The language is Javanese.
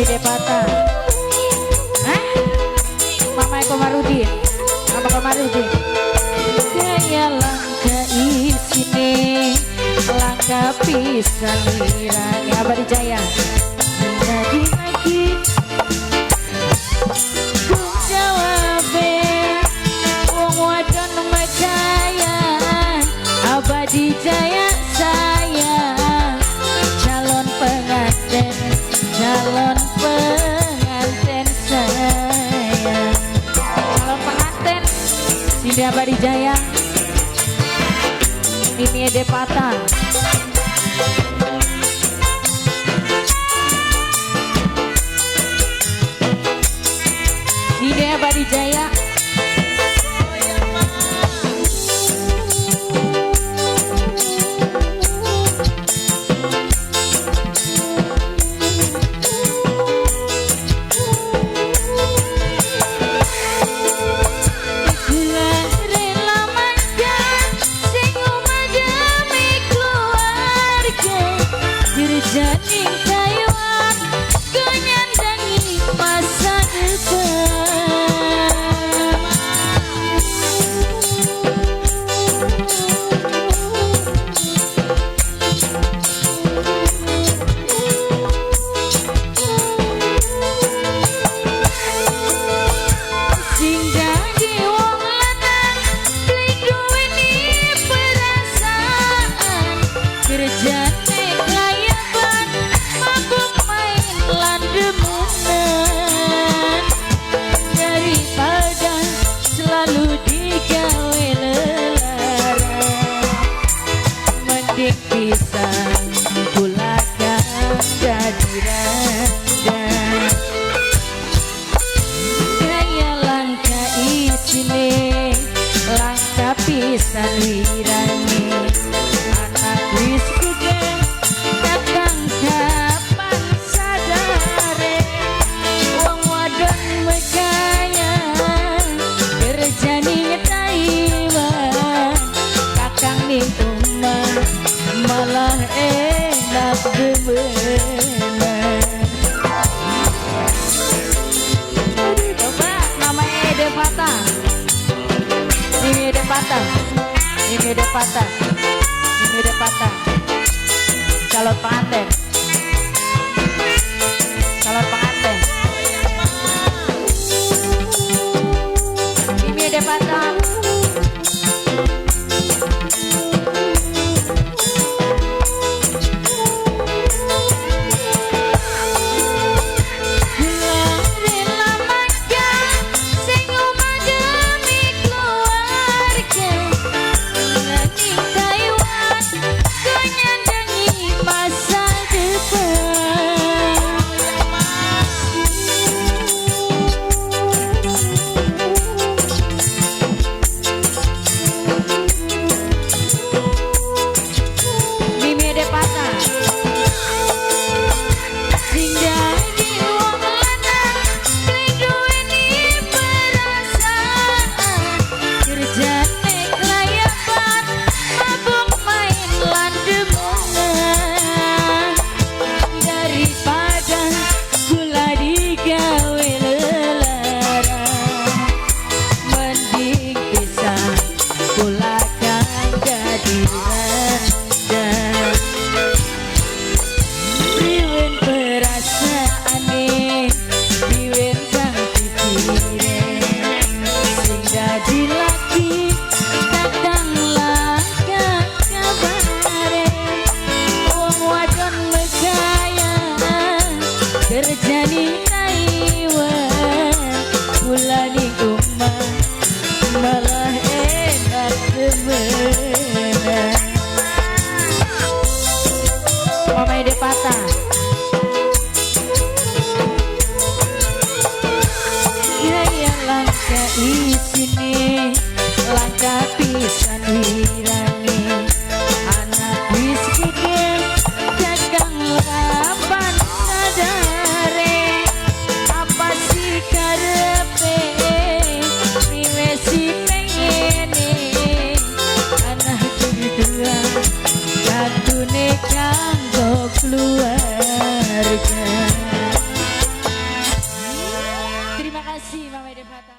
Mimi Depata. Hah? Mama Komarudin. Mama Komarudin. Gaya langka isine, langka pisan wirange. Abadi Jaya. Jadi lagi ku jawabe wong wadon megaya. Abadi Jaya sayang, calon pengantin, calon pengantin sayang, calon pengantin. Sini Abadi Jaya, Mimi Depata. Sini Abadi Jaya. Gula rela makan sing omah demi keluarga, kerjane Taiwan kenyandangi masa depan. Sing dadi wong lanang beli duweni perasaan, kerjane kelayaban mabuk main lan demunan, daripada selalu digawe lelara, mending pisah kula kang dadi randa. Gaya langka isine, langka pisan wirange. Anak wis gede kakang kapan sadare, wong wadon megaya kerjane Taiwan, kakang ning omah malah enak demenan. Coba namanya Depata. Mimi Depata. Mimi Depata. Mimi Depata. Calon pengantin. Calon pengantin. Mimi Depata. Gula rela makan sing omah demi keluarga, ning Taiwan kenyandangi masa depan. Mimi Depata. Sing dadi wong lanang beli duweni perasaan, kerjane kelayaban mabuk main lan demunan, daripada kula digawe lelara, mending pisah kula kang dadi randa. Priwen perasaane, priwen kang pikire, sing dadi laki kadang langka kabare, wong wadon megaya kerjane Taiwan, kula ning omah malah enak demenan. Mama Depata. Gaya langka isine, langka pisan wirange. Anak wis gede kakang kapan sadare, apa sih karepe priwe si pengene, anak kedua katune kanggo keluarga. Terima kasih Mama Devata.